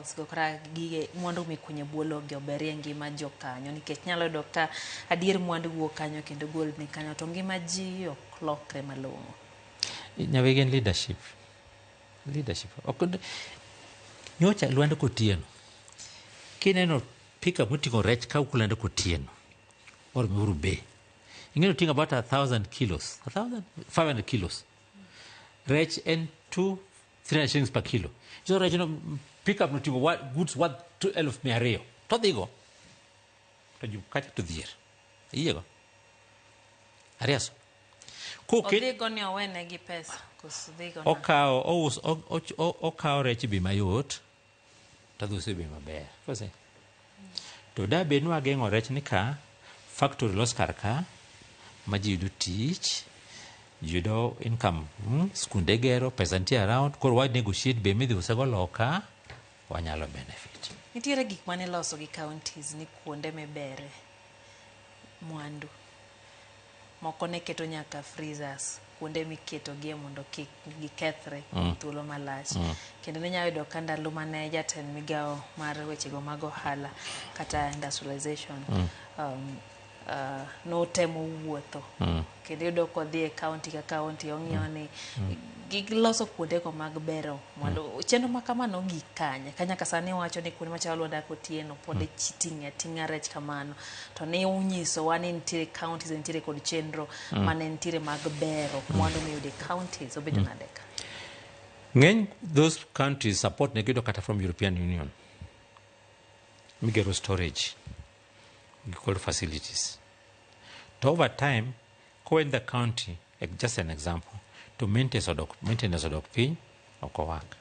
Minerals go kata gige mwandu mikunyo e bwo lowo gi oberie ngima jokanyo, nikech nyalo yudo ka adier mwandu wuok kanyo kendo gold ni kanyo to ngima ji ok lokre malong'o. Nyawegi en leadership. Leadership. Ok nyocha Lwanda Kotieno. Kineno pickup moting'o rech ka wuok Lwanda Kotieno. Or Miuru Bay. Ing'eyo oting'o about 1,000 kilos. 1,500 kilos. Rech en 200, 300 shillings per kilo. So rech no pickup noting'o goods worth two 200,000. To dhigo. To ji kacha to dhier. Iyiego? Ariaso. Koket Odhigo ni owene gi pesa koso dhigo na? Okawo ous okawo rech e bei mayot to odhi uso e bei maber. Kose? To da bed ni wageng'o rech ni ka factory los kar ka ma ji yudo tich, ji yudo income, skunde gero, pesa nitie around, koro wa negotiate bei midhi usego loka, wanyalo benefit. Nitiere gik mane iloso gi counties ni kuonde mibere mwandu. Moko ne keto nyaka freezers kuonde miketogie mondo kik gikethre kuom thuolo malach. Kendo ninyalo yudo ka ndalo mane jatend migawo mar wechego mag ohala kata industrialization notemo wuotho kendo iyudo kodhi e county ka county ong'iyo ni giloso kuondego mag bero mwandu. Chenro ma kama nogik kanye? Ka nyaka sani wacho ni kuonde machalo Lwanda Kotieno pod iting'e ating'a rech kamano. To ne unyisowa ni nitiere counties nitiere kod chenro mane nitiere mag bero mwandu miyudo e counties. Obedo nade ka? Ng'eny those countries support ne giyudo kata from European Union. Migero storage gi cold facilities. To over time, kowen the county, like just an example, to maintenance odok piny, ok owak.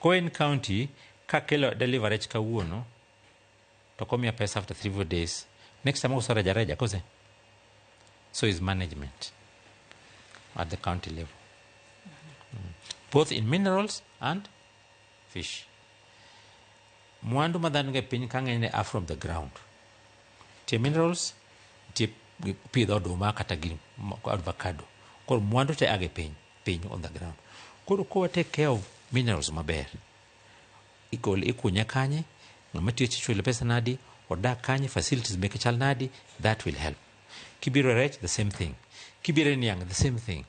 Koen county, kakelo deliver rech kawuono, to komiya pesa after 3, 4 days, next time auso reja reja, kose? So is management at the county level. Both in minerals and fish. Mwandu ma dhano go e piny ka ng'enyne are from the ground. Nitie minerals, nitie pidho oduma kata gi avocado. Koro mwandu te age piny, piny on the ground. Koro kowa take care of minerals maber, igole ikunye kanye, ng'ama tiyo chule pesa nadi, odak kanye, facilities meke chal nadi, that will help. Kibiro e rech, the same thing. Kibiro e niang', the same thing.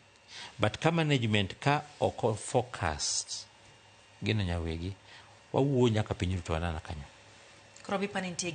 But ka management ka ok focused, gino nyawegi, wawuoyo nyaka piny ruto wanana kanyo. Koro bipa nitie.